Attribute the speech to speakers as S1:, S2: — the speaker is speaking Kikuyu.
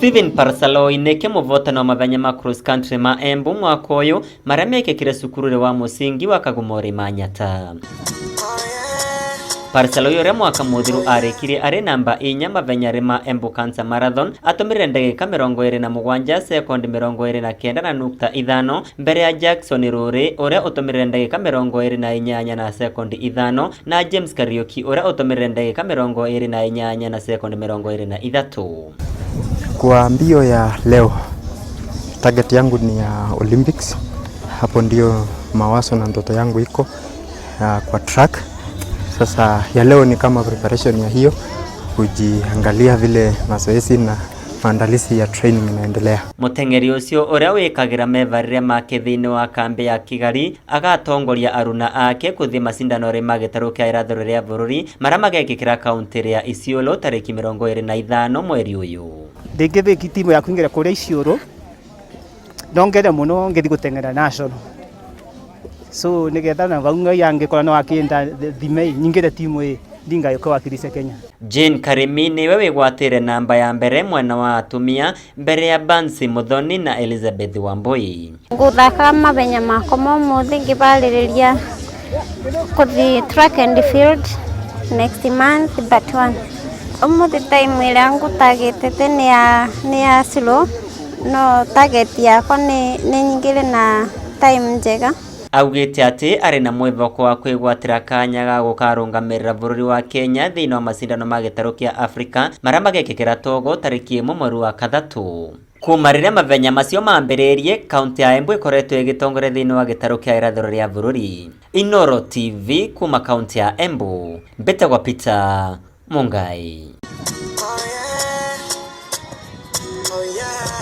S1: Stephen Parsaloi nĩke mũvotani wa mathenya ma cross country ma Embu mwaka ũyũ marĩa mekĩkire cukuru wa mũsingi wa Kagumori Manyata. Parsaloi ũrĩa mwaka mũthiru arĩkirie arĩ namba inya mathenya-rĩ ma Embu Cancer Marathon atũmĩrire ndagĩka 27 sekondi 29 na nukta ithano mbere ya Jackson Rũrĩ ũrĩa ũtũmĩrire ndagĩka 28 na sekondi ithano na James Kariuki ũrĩa ũtũmĩrire ndagĩka 28 na sekondi 23.
S2: Kwa mbio ya leo target yangu ni ya Olympics. Hapo ndio mawazo na ndoto yangu iko kwa track. Sasa ya leo ni kama preparation ya hiyo, kujiangalia vile mazoezi na maandalizi ya training inaendelea.
S1: Mũteng'eri ũcio ũrĩa wĩkagĩra mebarĩre make thĩinĩ wa kambĩ ya Kigali agatongoria aruna ake gũthiĩ macindano rĩ ma gĩtarũ kĩa irathĩro rĩa bũrũri marĩa magekĩkĩra kaunti rĩa Isiolo tarĩki 25 mweri ũyũ.
S3: Ndingĩthĩki timu ya kuingĩra kũrĩa Isiolo no ngene mũno ngĩthiĩ gũteng'era national, so nĩgetha na vau Ngai angĩkorwo no akĩnda thime nyingĩre timu ĩ ndingagĩũka wakilisha Kenya.
S1: Jane Karimi nĩwe wĩgwatĩire namba ya mbere mwena wa atumia mbere ya Bansi Muthoni na Elizabeth Wambui.
S4: Nguthaka mathenya makwa ma ũmũthĩ ngĩbarĩrĩria kũthiĩ track and field next month but one. Ũmũthĩ time ĩrĩa ngũtagĩtĩte nĩ ya slow no target yakwa nĩ nyingĩre na time njega.
S1: Augĩte atĩ arĩ na mwĩhoko wa kwĩgwatĩra kanya ga gũkarũgamĩrĩra bũrũri wa Kenya thĩinĩ wa macindano ma gĩtarũ kĩa Afrika marĩa magekĩkĩra Togo tarĩki 1 mweri wa kathatũ. Kuma rĩrĩa mathenya macio mambĩrĩirie, kaunti ya Embu ĩkoretwo ĩgĩtongoria thĩinĩ wa gĩtarũ kĩa irathĩro rĩa bũrũri. Inooro TV kuma kaunti ya Embu, mbĩtagwo Peter Mungai.
S5: Oh yeah.